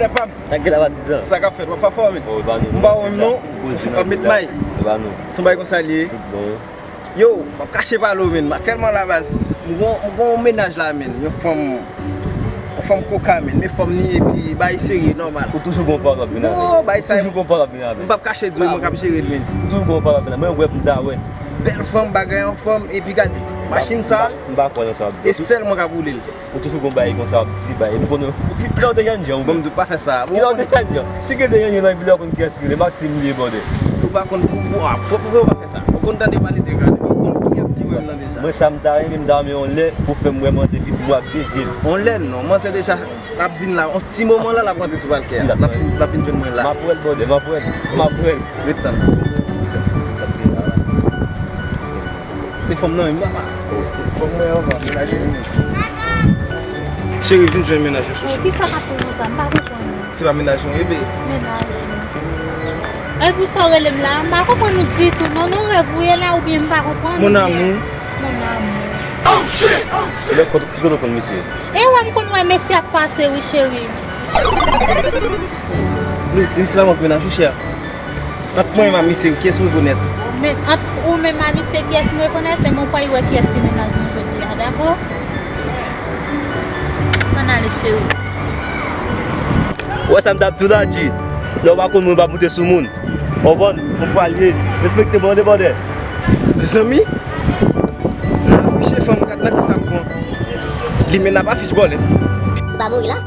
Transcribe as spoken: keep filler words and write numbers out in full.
Sa k gen la patizan? Sa k ap fèt? W ap fè fò, men. M pa wè non. W ap met may. Se yon bagay konsa l ye. Yo, m ap kache pale w, men. M tèlman la baz. M gon, m gon yon mennaj la, men. Yon fanm, yon fanm koka, men. Men fanm ni epi bay serye, nòmal. Ou toujou gon pawòl w ap vin avè. Non, bay sa. Ou toujou gon pawòl w ap vin avè. M p ap kache di w, mwen k ap jere l, men. Ou toujou gon pawòl w ap vin avè. Mwen wè m ta wè. Bèl fanm, bagay anfòm, epi gade. Machin sa, m pa kwè nan sa w ap di. E sèl mwen k ap woule l. Ou toujou gon bagay konsa w ap di bay. M konnen w, kilè w te jènjan ou menm? Bon, m di w pa fè sa. Kilè w te jènjan? Si gen te jènjan nan vil la, w konn kiyès ki rele Maxime li ye, brother. Ou pa konn pou, pou, ah, pou, pou, ou pa fè sa. Ou konn tande pale de gade, ou konn kiyès ki rele nan deja. Mwen sa m ta renmen, m ta renmen yon lè pou fè m wè manzè epi pou m wè ak de zye m. Yon lè non, manzè deja l ap vin la, yon ti moman la, l ap rantre sou palkè a. L ap, l ap vin jwenn mwen la. M ap wè l, brother, m ap wè l. M ap wè l. Ret tann. Se fanm nan menm, papa. Fòk mwen anvan, mennaj li. Cheri, vin jwenn mennaj ou, chouchou. Kisa k ap pran konsa? M pa konprann ou. Se pa mennaj mwen, bebe. Mennaj ou. E pou sa w rele m la, m pa konprann ou ditou. Non, non, rèv ou ye la, oubyen m pa konprann ou byen. Mon amour. Mon amour. Lè kote, ki kote w konn misye? E wè m konn wè mesye ap pase wi, cheri. Blondine, se pa mwen k mennaj ou, chè. Ant mwen menm ak misye, kiyès ou rekonèt? Men ant ou menm ak misye, kiyès m rekonèt? Enben w pral wè kiyès ki mennaj mwen jodi a, dakò? Ann ale, cheri. Ou wè sa m t ap di w la, G? Lè w pa konn moun, w pa moute sou moun. Konprann? Yon fwa l ye. Respekte mwen, debòdè. Mezanmi, nan afiche fanm, gad nan kisa m pran. Li men nan afich bòlèt. Ou pa mouri la?